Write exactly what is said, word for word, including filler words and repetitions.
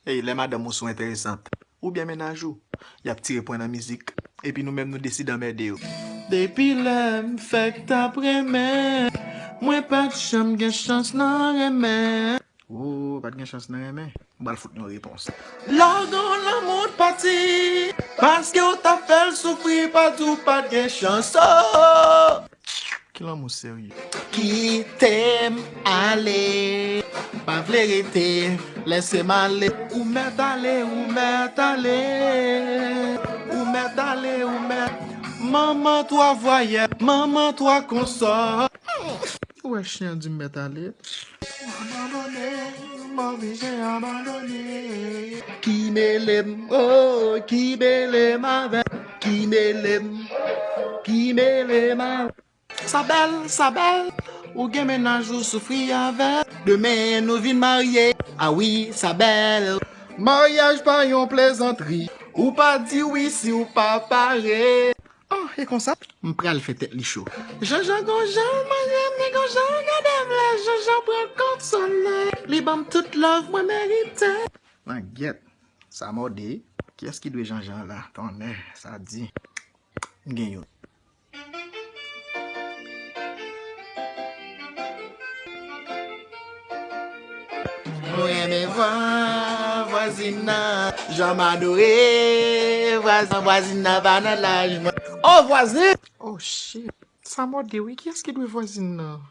Ey, lè madanm ou sou enteresant, oubyen mennaj ou, y ap tire pwen nan mizik, epi nou menm nou deside anmède yo. Depi lè m fèk t ap renmen, mwen pa t janm gen chans nan renmen. Ou pa t gen chans nan renmen? M pral fout yon repons. Lè w gen yon lanmou w t pati, paske w t ap fè l soufri, pa di w pa t gen chans. Oh! Ki lanmou serye? Kite m ale, pa vle rete, lèse m ale. Ou mèt ale, ou mèt ale, ou mèt ale, ou mèt. Manman twa vwayè, manman twa konsò. Ou wè chen an di m mèt ale? Abandone, m oblije abandone. Ki mele m, oh, ki mele m avè, ki mele m, ki mele m avè. Sa bèl, sa bèl, ou gen mennaj ou soufri avè. Demen nou vin marye, a wi, sa bèl. Maryaj pa yon plezantri, ou pa di wi si w pa pare. Oh, e konsa? M pral fè tèt li cho. Janjan gon jan, madanm li gon jan, gade m lè Janjan pran konsole. Li ban m tout love mwen merite. Nan gyèt, sa mòde. Kiyès ki dwe Janjan la? Tonnè, sa di. M gen youn. Mwen renmen vwa vwazin nan, jan m adore vwazin, vwazin nan pa nan laj mwen. Oh, vwazin! Oh, shit. Sa mòde wi, kiyès ki dwe vwazin nan?